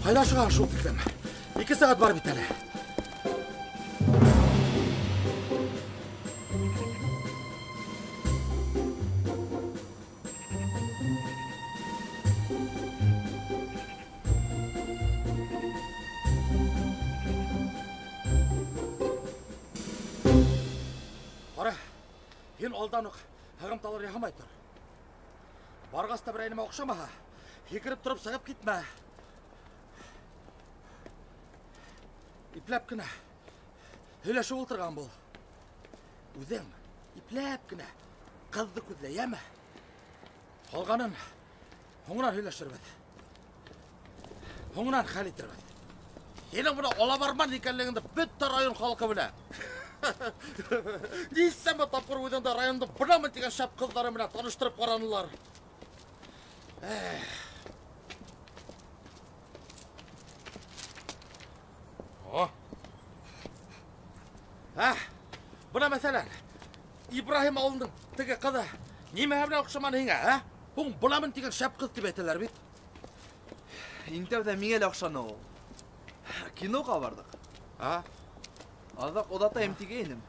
Ҡайҙа ашыға шул тиклем? 2 сәғәт бар бит әле. Ҡара, һин алдан уҡ һығымталар яһамай тор. Барғас та берәй нәмә оҡшамаһа, һикереп тороп сығып китмә. Ипләп кенә һөйләшеп ултырған бул. Үҙең ипләп кенә ҡыҙҙы күҙлә, йәме? Ҡалғанын һуңынан һөйләшербеҙ. Һуңынан хәл итербеҙ. Һинең бына алабарман икәнлегеңде бөтә район халҡы белә. Нисәмә тапҡыр үҙеңде райондың бынамын тигән шәп ҡыҙҙары менән таныштырып ҡаранылар. Бына мәҫәлән, Ибраһим ауылының теге ҡыҙы нимәһе менән оҡшаманы һиңә, ә? Һуң бынамын тигән шәп ҡыҙ тип әйтәләр бит. Иң тәүҙә миңә лә оҡшаны ул. Киноға барҙыҡ. Аҙаҡ оҙатайым тигәйнем.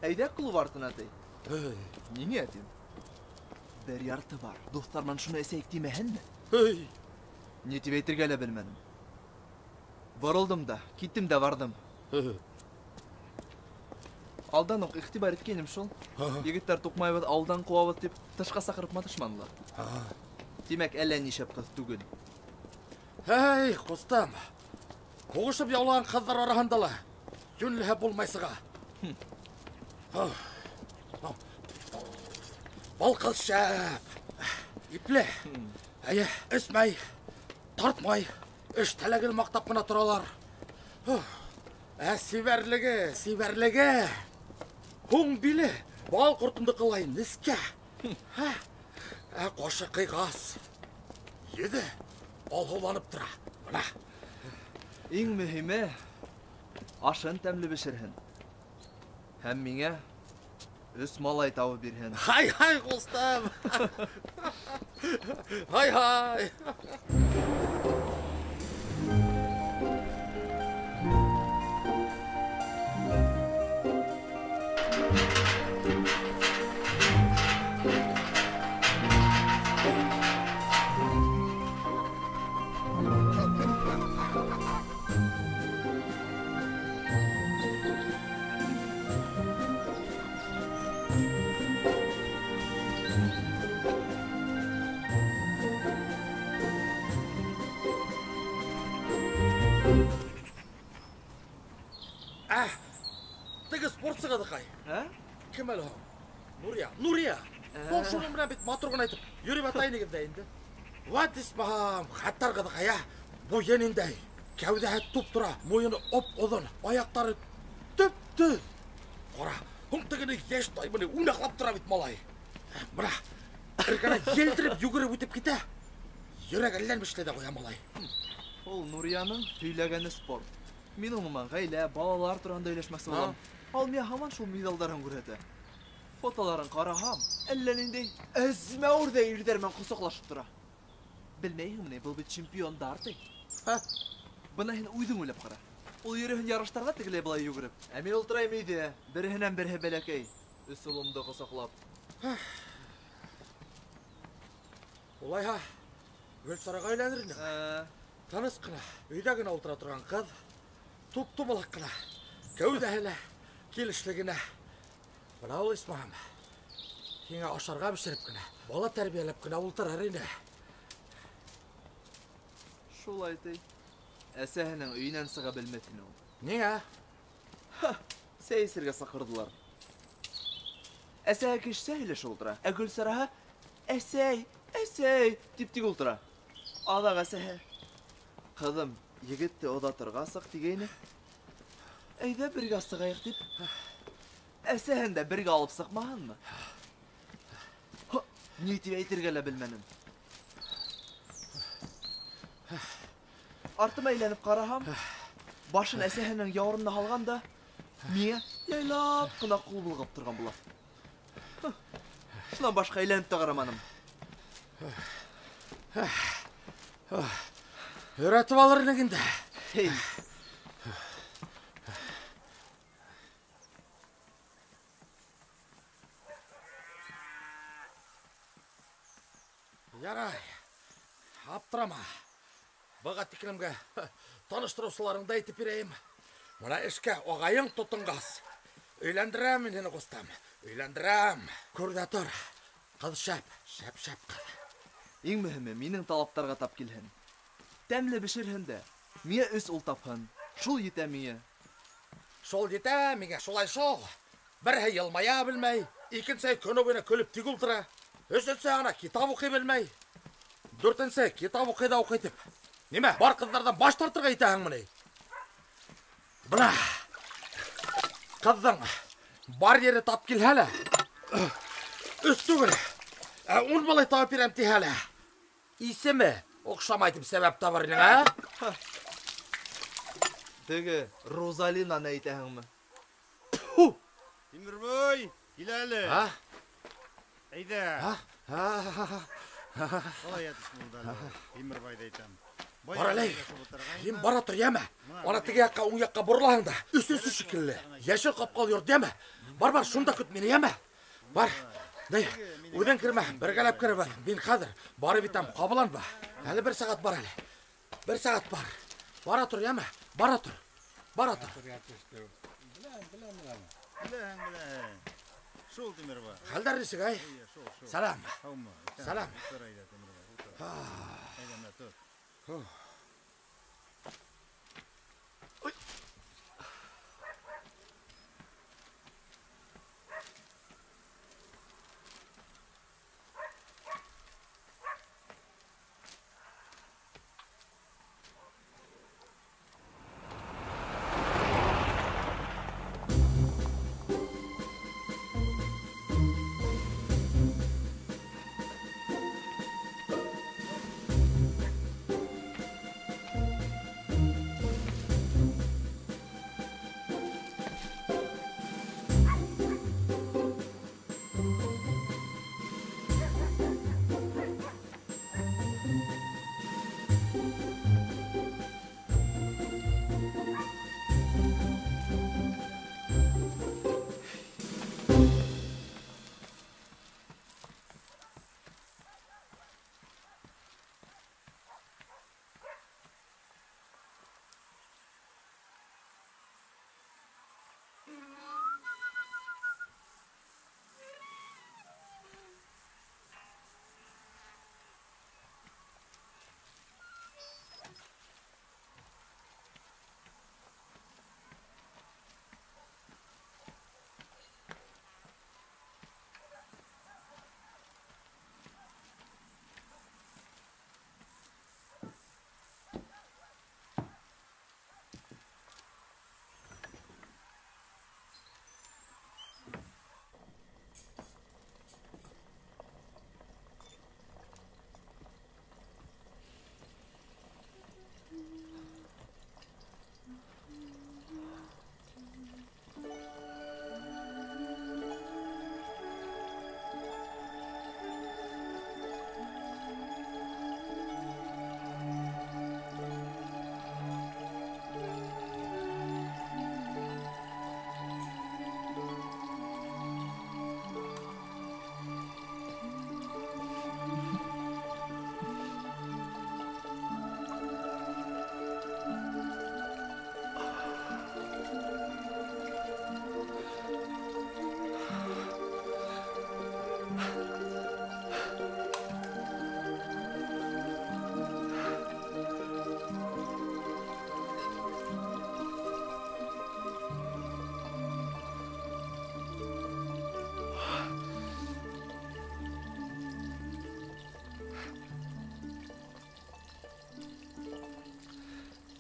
Әйҙә клуб артына ти. Ниңә тим? Бер ярты бар. Дуҫтар менән шуны эсәйек тимәһенме? Ни тип әйтергә лә белмәнем. Боролдом да, киттем дә барҙым. Алдан уҡ иғтибар иткәйнем шул. Егеттәр туҡмайбыҙ, ауылдан ҡыуабыҙ тип тышҡа саҡырып маташманылар. Тимәк, әллә ни шәп ҡыҙ түгел. Эй, ҡустым, һуғышып яулаған ҡыҙҙар араһында ла йүнлеһе булмай сыға. Был ҡыҙ шәп, ипле, әйе, эсмәй, тартмай, эштә лә гел маҡтап ҡына торалар. Ә сибәрлеге, сибәрлеге. Һуң биле бал ҡортондоҡолай нескә. Ә ҡашы ҡыйғас, йөҙө алһыуланып тора. Бына. Иң мөһиме, ашын тәмле бешерһен. Һәм миңә 3 малай табып бирһен. Һай-һай, ҡустым. Һай-һай. Теге спортсы ҡыҙыҡай. Кем әле һуң? Нурия. Нурия. Һуң шуның менән бит матур ғына итеп йөрөп ята инегеҙ ҙә инде. Ват исмаһам, хәттәр ҡыҙыҡай, ә? Буйы ниндәй? Кәүҙәһе туп-тура, муйыны оп-оҙон, аяҡтары төп-төҙ. Ҡара, һуң тегене йәш тай менән уйнаҡлап тора бит малай. Бына, эргәнә елтереп йүгереп үтеп китә. Йөрәк әллә нишләй ҙә ҡуя малай. Ул Нурияның һөйләгәне спорт. Мин ғөмүмән ғаилә, балалар тураһында һөйләшмәксе булам. Ул миңә һаман шул миҙалдарын күрһәтә. Фотоларын ҡараһам, әллә ниндәй әзмәүерҙәй ирҙәр менән ҡосаҡлашып тора. Белмәйһеңме ни, был бит чемпиондар ти. Бына һин үҙең уйлап ҡара. Ул йөрөһөн ярыштарға тегеләй былай йүгереп. Ә мин ултырайым өйҙә, береһенән береһе бәләкәй, өс улымды ҡосаҡлап. Улайһа, Гөлсараға өйләнер инең. Тыныс ҡына, өйҙә генә ултыра торған ҡыҙ, туп-тумалаҡ ҡына, кәүҙәһе лә килешле генә. Бына ул исмаһам, һиңә ашарға бешереп кенә, бала тәрбиәләп кенә ултырыр ине. Шулай ти. Әсәһенең өйөнән сыға белмәҫ ине ул. Ниңә? Сәй эсергә саҡырҙылар. Әсәһе кешсә һөйләшеп ултыра, ә Гөлсараһы әсәй, әсәй тип тик ултыра. Аҙаҡ әсәһе: Ҡыҙым, егетте оҙатырға сыҡ тигәйне. Әйҙә бергә сығайыҡ тип. Әсәһен дә бергә алып сыҡмаһынмы? Ни тип әйтергә лә белмәнем. Артыма әйләнеп ҡараһам, башын әсәһенең яурынына һалған да, миңә яйлап ҡына ҡул болғап торған була. Шунан башҡа әйләнеп тә ҡараманым. Өйрәтеп алыр инек инде. Эй. Ярай, аптырама. Быға тиклемгә таныштырыусыларыңды әйтеп бирәйем. Мына эшкә ағайың тотонғас. Өйләндерәм мин һине, ҡустым. Өйләндерәм. Күр ҙә тор. Ҡыҙ шәп, шәп-шәп ҡыҙ. Иң мөһиме минең талаптарға тап килһен. Тәмле бешерһен дә, миңә өс ул тапһын. Шул етә миңә. Шул етә миңә, шулай шул. Береһе йылмая белмәй, икенсеһе көнө буйына көлөп тик ултыра. Өсөнсөһө ана китап уҡый белмәй. Дүртенсе китап уҡый ҙа уҡый тип. Нимә, бар ҡыҙҙарҙан баш тартырға итәһеңме ни? Бына ҡыҙҙың бар ере тап килһә лә, өс түгел, ә ун малай табып бирәм тиһә лә, исеме оҡшамай тип сәбәп табыр инең, ә? Теге Розалинаны әйтәһеңме? Тимербай, кил әле. Әйҙә. Ҡалай ятыш булды әле? Тимербайҙы әйтәм. Бар әле, һин бара тор, йәме? Ана теге яҡҡа, уң яҡҡа боролаһың да, өсөнсө шикелле. Йәшел ҡапҡалы йорт, йәме? Бар, бар, шунда көт мине, йәме? Бар. Дей, үҙең кермә, бергәләп керәбеҙ. Мин хәҙер барып етәм, ҡабаланма. Әле бер сәғәт бар әле. Бер сәғәт бар. Бара тор, йәме? Бара тор. Бара тор. Беләм, беләм, беләм. Беләм, беләм. Шул Тимербай. Хәлдәр нисек, әй? Сәләм. Сәләм. Ултыр әйҙә, Тимербай, ултыр. Әйҙә, менә тот.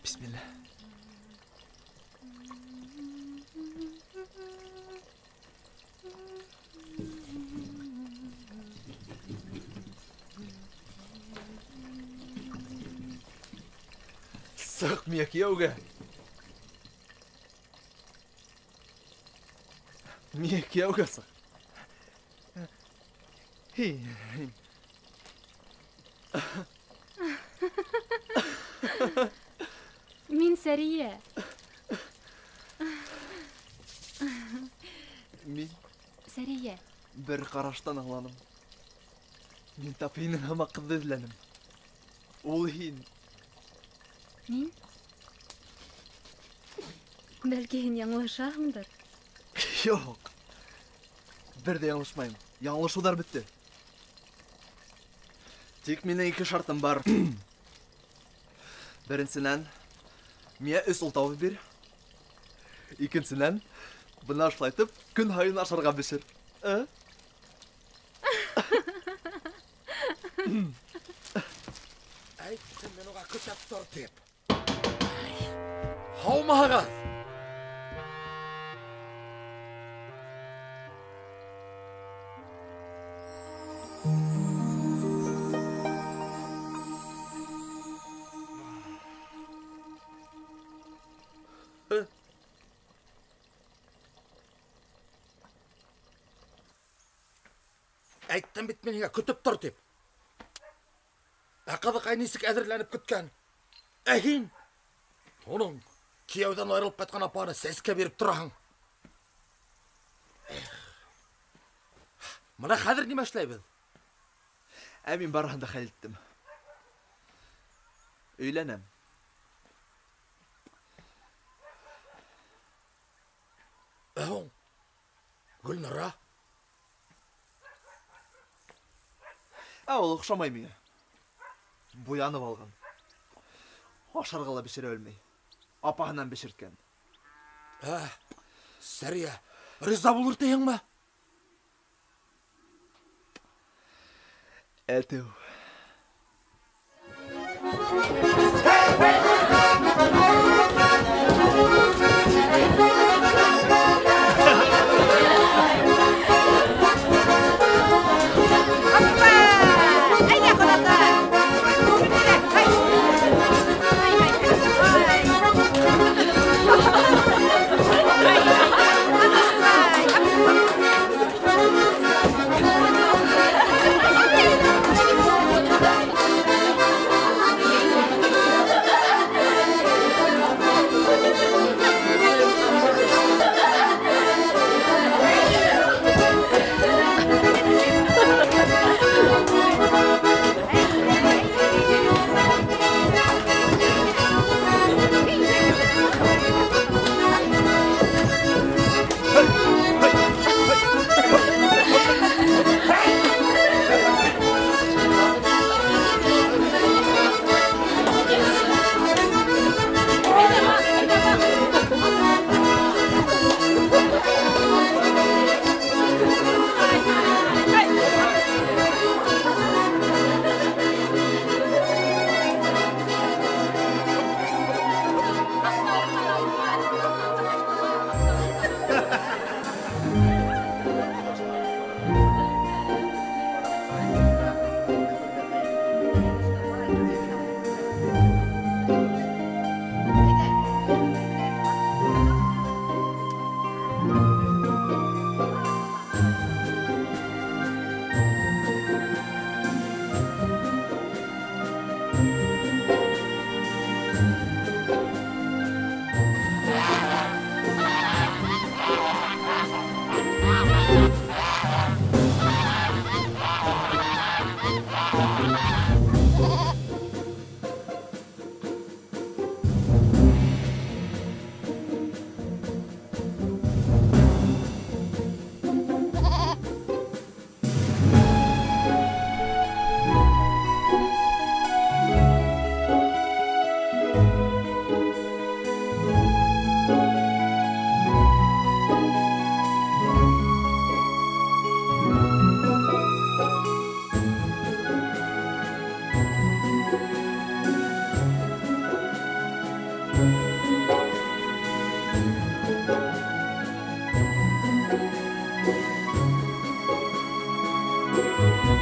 Бисмилла. Сыҡ миңә кейәүгә. Миңә кейәүгә сыҡ. Һин. Мин Сәрия. Мин Сәрия. Бер ҡараштан аңланым. Мин тап һинең һымаҡ ҡыҙҙы эҙләнем. Ул һин. Мин? Бәлки һин яңылышаһыңдыр? Юҡ. Бер ҙә яңылышмайым. Яңылышыуҙар бөттө. Тик минең ике шартым бар. Беренсенән, миңә 3 ул табып бир. Икенсенән, бына шулайтып көн һайын ашарға бешер. Әйттем мин уға көтәп тор тип. Һаумыһығыҙ? Әйттем бит мин һиңә көтөп тор тип. Ә ҡыҙыҡай нисек әҙерләнеп көткән? Ә һин уның кейәүҙән айырылып ҡайтҡан апаһына сәскә биреп тораһың. Бына хәҙер нимә эшләйбеҙ? Ә мин барыһын да хәл иттем. Өйләнәм. Ә һуң Гөлнара? Ә ул оҡшамай миңә. Буянып алған. Ашарға ла бешерә белмәй. Апаһынан бешерткән. Ә, Сәрия, риза булыр тиһеңме? Әтеү.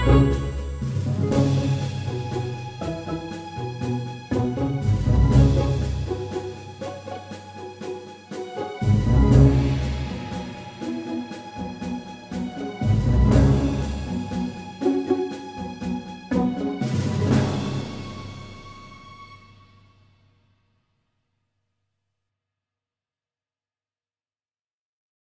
Thank you.